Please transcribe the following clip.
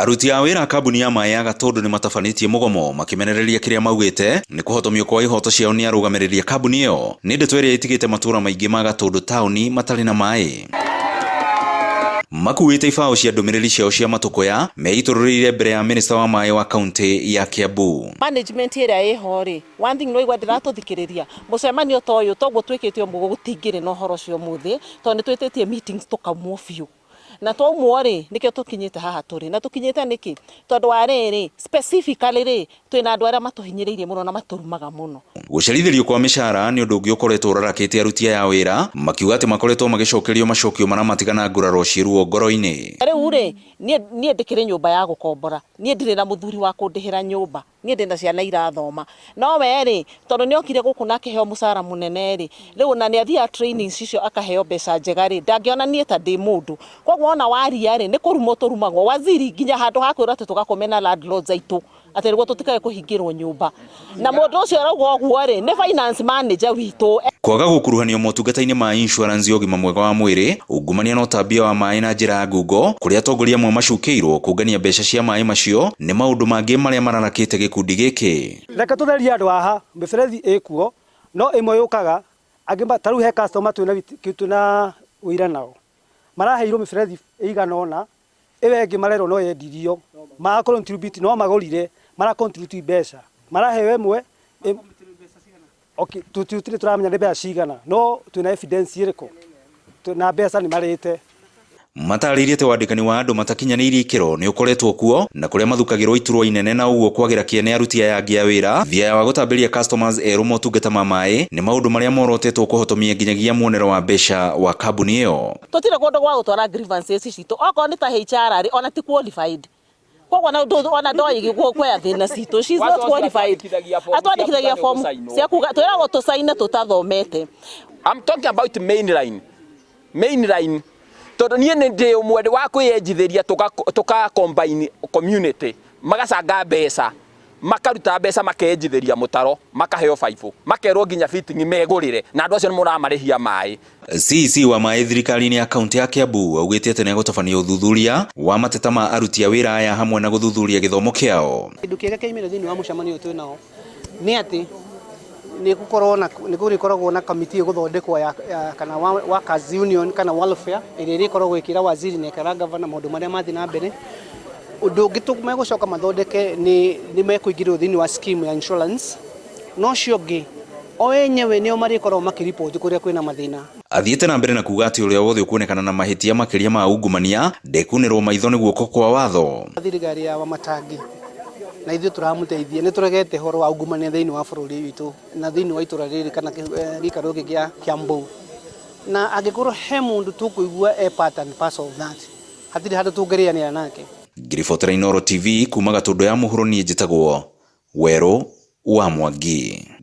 Aruti a wĩra a kambuni ya maĩ ya Gatũndũ nĩmatabanĩtie mũgomo makĩmenereria kĩrĩa maugĩte nĩ kũhotomio kwa ihoto ciao nĩ arũgamĩrĩri a kambuni ĩyo. Nĩ ndeto ĩrĩa ĩtigĩte matũra maingĩ ma Gatũndũ taũni matarĩ na maĩ. Makuĩte ibaũ cia ndũmĩrĩri ciao cia matũkũya meitũrũrĩire mbere ya minista wa maĩ wa kaunti ya Kiambu. Management ĩrĩa ĩho rĩ, one thing nĩwaigua ndĩratũthikĩrĩria, mũcemanio ta ũyũ toguo twĩkĩte ũmũthĩ gũtingĩrĩ na ũhoro ũcio ũmũthĩ, tondũ nĩ twĩtĩtie meetings tũkaumwo biũ. Na twaumwo rĩ, nĩkĩo tũkinyĩte haha tũrĩ. Na tũkinyĩte nĩkĩ? Tondũ wa rĩrĩ, specifically rĩ, twĩna andũ arĩa matũhinyĩrĩirie mũno na matũrumaga mũno. Gũcerithĩrio kwa mĩcara nĩ ũndũ ũngĩ ũkoretwo ũrarakĩte aruti aya a wĩra makiuga atĩ makoretwo magĩcokerio macokio maramatiga na nguraro ciĩ ruo ngoro-inĩ. Rĩu rĩ, niĩ niĩ ndĩkĩrĩ nyũmba ya gũkombora, niĩ ndirĩ na mũthuri wa kũndĩhĩra nyũmba, niĩ ndĩna ciana irathoma. No we rĩ, tondũ nĩ okire gũkũ na akĩheo mũcara mũnene rĩ, rĩu ona nĩ athiaga trainings icio akaheo mbeca njega rĩ, ndangĩona niĩ ta ndĩ mũndũ. Koguo wona waria rĩ, nĩ kũrumwo tũrumagwo. Waziri nginya handũ ha kwĩrwo atĩ tũgakome na landlords aitũ, atĩ nĩguo tũtikae kũhingĩrwo nyũmba. Na mũndũ ũcio ũrauga ũguo rĩ, nĩ finance manager witũ. Kwaga gũkuruhanio motungata-inĩ ma insurance ya ũgima mwega wa mwĩrĩ, ungumania na ũtambia wa maĩ na njĩra ya ngungo, kũrĩa atongoria amwe macukĩirwo kũngania mbeca cia maĩ macio nĩ maũndũ mangĩ marĩa mararakĩte gĩkundi gĩkĩ. Reke tũtherie andũ haha, mĩberethi ĩkuo, no ĩmwe yũkaga, angĩ ta rĩu he customer twĩna ũira nao, maraheirwo mĩberethi ĩigana ũna, ĩyo ĩngĩ marerwo no yendirio, ma contribute no magũrire, mara contribute mbeca, maraheo ĩmwe, okay, tũtirĩ tũramenya nĩ mbeca cigana, no twĩna evidence ĩrĩkũ, na mbeca nĩ marĩte. Matarĩirie atĩ wandĩkani wa andũ matakinyanĩirie ikĩro nĩ ũkoretwo kuo na kũrĩa mathukagĩrwo iturwa inene na ũguo kwagĩra kĩene aruti aya angĩ a wĩra thia wa gũtambĩria customers erũ motungata ma maĩ nĩ maũndũ marĩa morotetwo kũhotomia nginyagia muonero wa mbeca wa kambuni ĩyo. Tũtirĩ kũndũ gwa gũtwara grievances citũ, okorwo nĩ ta HR rĩ, ona ti qualified. Koguo ona ndoĩ kuoya thĩna citũ, she is not qualified. Atwandĩkithagia form cia kuga twĩragwo tũcaine tũtathomete. I'm talking about mainline. Mainline. Tondũ niĩ nĩ ndĩ ũmwe wa kwĩyenjithĩria tũka combine community, magacanga mbeca, makaruta mbeca makenjithĩria mũtaro, makaheo baibũ, makerwo nginya fitting megũrĩre, na andũ acio nĩ mũramarĩhia maĩ. CEC wa maĩ thirikari-inĩ ya kaunti ya Kiambu augĩte atĩ nĩegũtabania ũthuthuria wa mateta ma aruti a wĩra aya hamwe na gũthuthuria gĩthomo kĩao. Kĩndũ kĩega kĩaumĩra thĩinĩ wa mũcemanio ũyũ twĩ nao nĩ atĩ nĩ gũkorwo na nĩ kũrĩkoragwo na kamĩtĩ ĩgũthondekwo ya kana workers union kana welfare ĩrĩa ĩrĩkoragwo ĩkĩra waziri na ĩkĩra gavana maũndũ marĩa mathiĩ na mbere. Ũndũ ũngĩ megũcoka mathondeke nĩ mekũingĩrĩrwo thĩinĩ wa scheme ya insurance, na ũcio ũngĩ o enyewe nĩo marĩkoragwo makĩriboti kũrĩa kwĩna mathĩna. Athiĩte na mbere na kuga atĩ ũrĩa wothe ũkuonekana na mahĩtia makĩria ma ungumania ndekunĩrwo maitho nĩ guoko kwa watho. Thirikari ya Wamatangi na ithuĩ tũramũteithia nĩ tũregete ũhoro wa ungumania thĩinĩ wa bũrũri witũ na thĩinĩ wa itũra rĩrĩ kana gĩikaro gĩkĩ gĩa Kiambu, na angĩkorwo he mũndũ tũkũigua e part and parcel of that, hatirĩ handũ tũngĩrĩanĩra nake. Ngĩribotera Inooro TV kuma Gatũndũ ya mũhuro, niĩ njĩtagwo Werũ wa Mwangi.